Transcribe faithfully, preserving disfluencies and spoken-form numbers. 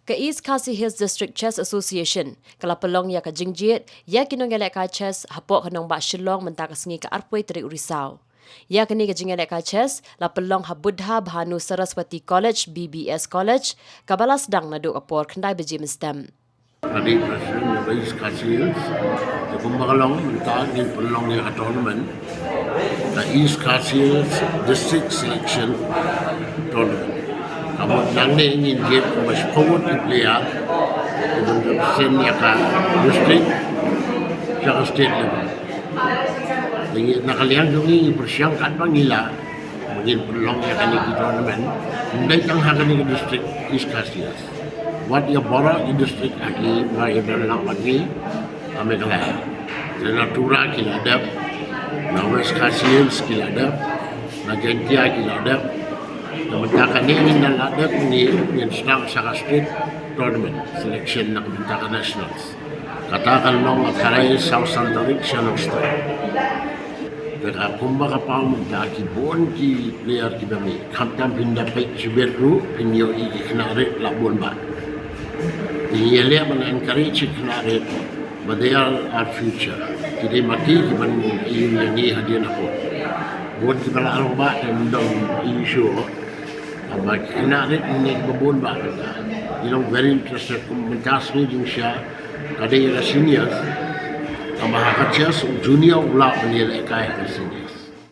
Ka East Khasi Hills District Chess Association ka la pynlong ïa ka jingjied ïa ki nongïalehkai chess hapoh ka nongbah Shillong mynta ka sngi ka arphew tarik u Risaw. Ïa kane ka jingïalehkai chess la pynlong ha Buddha Bhanu Saraswati College, B B S College, kaba la sdang naduh ka por khyndai baje mynstep. Ka dei president jong ka East Khasi Hills. Te kumba ka long mynta ngin pynlong ïa ka tournament, ka East Khasi Hills District Selection Tournament. Ka mut nangne ngin jied kumba shiphew ngut ki player kiban represent ïa ka district sha ka state level. Te ngi na ka liang jong ngi ngi pyrshang katba ngi lah ba ngin pynlong ïa kane ki tournament. Ym dei tang ha kane ka district East Khasi Hills, wat ïa baroh ki district ha kiba ïadon lang bad ngi ha Meghalaya. Te na Tura ki la dep, na West Khasi Hills ki la dep, na Jaintia ki la dep. Te mynta kane ngin da la dep ngi, ngin sdang sa ka state tournament selection na ka bynta ka nationals. Kata kan long ha ka khatlai saw san tarik sha Nongstoiñ. Te ka kumba ka paw mynta ki bun ki player kiba mih, khamtam phin da peit shibit ruh phin ïohi ki khynnah rit la bun bha. Te ngi ïaleh ban encourage ki khynnah rit ba they are our future. Ki dei ma ki kiban ïohi ïa ngi hadien hapoh. Bun kiba la rangbah te ym don issue. Haba ki khynnah rit ngi ba bun bha mynta ki long very interested. Kum mynta sngi jingshisha ka dei ïa ka seniors. Haba ha ka chess u junior u lah ban ïalehkai ha ka seniors.